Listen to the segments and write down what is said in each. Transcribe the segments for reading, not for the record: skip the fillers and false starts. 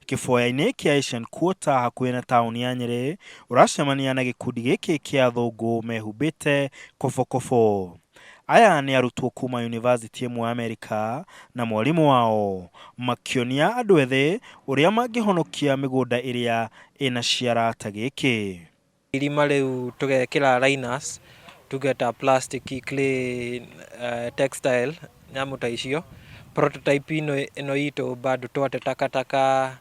Kĩboya-inĩ kĩa Asian Quarter hakuhĩ na taũni ya Nyĩrĩ, ũracemania na gĩkundi gĩkĩ kĩa athũngũ mehumbĩte kobokobo. Aya nĩ arutwo kuma yunivasĩtĩ ĩmwe Amerika na mwarimũ wao, makĩonia andũ ethĩ ũrĩa mangĩhonokia mĩgũnda ĩrĩa ĩna ciara ta gĩkĩ. Irima rĩu tũgekĩra liners, tuge ta plastic, clay, textile, nyamũ ta icio. Prototype ĩno itũ bado twate takataka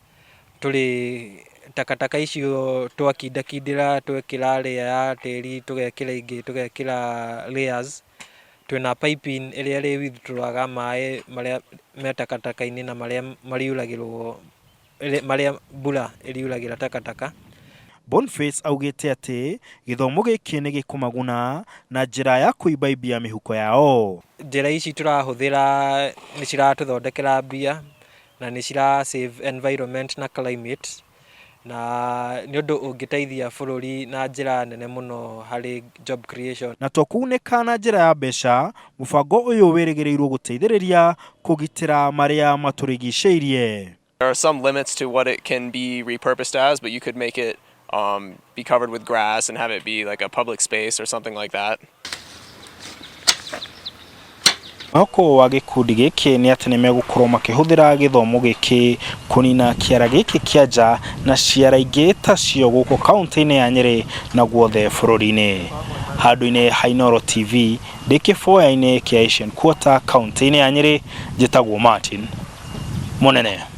tũrĩ takataka icio twakindakindĩra twekĩra layer ya tĩri tũgekĩra ĩngĩ tũgekĩra layers. Twĩna piping ĩrĩa ĩrĩ withdraw ga maĩ marĩa me takataka-inĩ na marĩa mariuragĩrwo marĩa mbura ĩriuragĩra takataka. Boniface augĩte atĩ gĩthomo gĩkĩ nĩ gĩkũmaguna na njĩra ya kũimbaimbia mĩhuko yao. Njĩra ici tũrahũthĩra nĩ ciratũthondekera mbia na nĩ cira save environment na climate na nĩ ũndũ ũngĩteithia bũrũri na njĩra nene mũno harĩ job creation. Na to kũgunĩka na njĩra ya mbeca, mũbango ũyũ wĩrĩgĩrĩirwo gũteithĩrĩria kũgitĩra marĩa matũrigicĩirie. There are some limits to what it can be repurposed as, but you could make it be covered with grass and have it be like a public space or something like that. Mwĩhoko wa gĩkundi gĩkĩ nĩ atĩ nĩmegũkorwo makĩhũthĩra gĩthomo gĩkĩ kũnina kĩara gĩkĩ kĩa nja na ciara ingĩ tacio gũkũ kauntĩ-inĩ ya Nyĩrĩ na guothe bũrũri-inĩ. Handũ-inĩ ha Inooro TV ndĩ kĩboya-inĩ kĩa Asian Quarter kauntĩ-inĩ ya Nyĩrĩ, njĩtagwo Martin Mũnene.